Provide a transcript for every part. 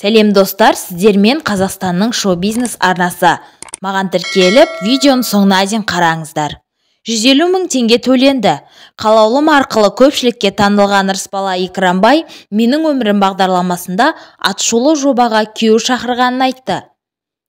Сәлем, достар! Сіздермен Қазақстанның шоу-бизнес арнасы. Маған тіркеліп, видеоның соңына дейін қараңыздар. 150 мың теңге төленді. Қалаулым арқылы көпшілікке танылған Рысбала Икрамбай «Менің өмірім» бағдарламасында атышулы жобаға күйеу шақырғанын айтты.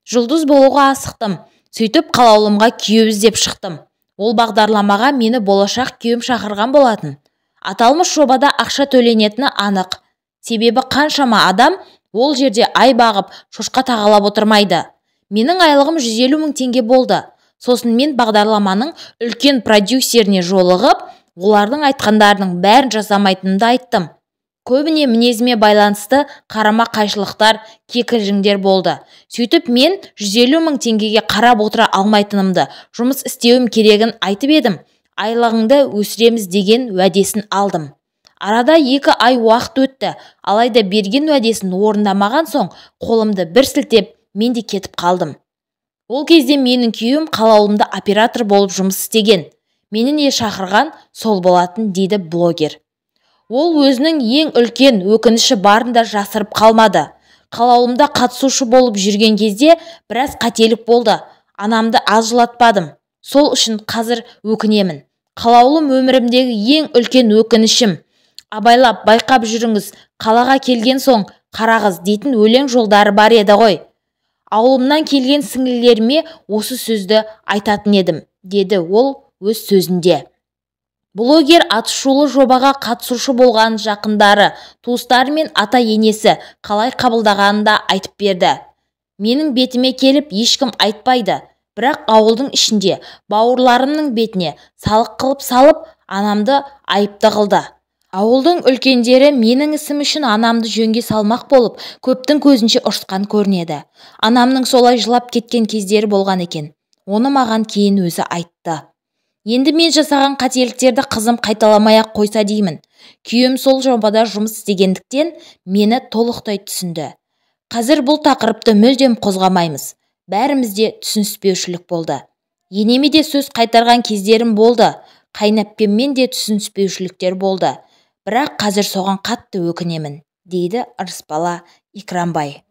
Жұлдыз болуға асықтым. Сөйтіп Қалаулымға күйеу іздеп шықтым. Ол бағдарламаға мені болашақ күйеуім шақырған болатын. Аталмыш жобада ақша төленетіні анық. Себебі қаншама адам ол жерде ай бағып, шошқа тағалап отырмайды. Менің айлығым 150 мың теңге болды. Сосын мен бағдарламаның үлкен продюсеріне жолығып, олардың айтқандарының бәрін жасамайтынымды айттым. Көбіне мінезіме байланысты қарама қайшылықтар, кикілжіңдер болды. Сөйтіп мен 150 мың теңгеге қарап отыра алмайтынымды, жұмыс істеуім керегін айтып едім. Айлығыңды өсіреміз деген уәдесін алдым. Арада 2 ай уақыт өтті, алайда берген уәдесін орындамаған соң қолымды бір сілтеп, мен де кетіп қалдым. Ол кезде менің күйеуім Қалаулымда оператор болып жұмыс істеген. Мені не шақырған сол болатын, дейді блогер. Ол өзінің ең үлкен өкініші барын да жасырып қалмады. Қалаулымда қатысушы болып жүрген кезде біраз қателік болды. Анамды аз жылатпадым. Сол үшін қазір өкінемін. Қалаулым өмірімдегі ең үлкен өкінішім. Абайлап, байқап жүріңіз, қалаға келген соң қарағыз дейтін өлең жолдары бар еді ғой. Ауылымнан келген сіңлілеріме осы сөзді айтатын едім, деді ол өз сөзінде. Блогер атышулы жобаға қатысушы болған жақындары, туыстары мен ата-енесі қалай қабылдағанын да айтып берді. Менің бетіме келіп ешкім айтпайды, бірақ ауылдың ішінде бауырларымның бетіне салық қылып салып, анамды айыпты қылды. Ауылдың үлкендері менің ісім үшін анамды жөнге салмақ болып, көптің көзінше ұрысқан көрінеді. Анамның солай жылап кеткен кездері болған екен. Оны маған кейін өзі айтты. Енді мен жасаған қателіктерді қызым қайталамай-ақ қойса деймін. Күйеуім сол жобада жұмыс істегендіктен мені толықтай түсінді. Қазір бұл тақырыпты мүлдем қозғамаймыз. Бәрімізде түсініспеушілік болды. Енеме де сөз қайтарған кездерім болды. Қайынәпкеммен де түсініспеушіліктер болды. Бірақ қазір соған қатты өкінемін, дейді Рысбала Икрамбай.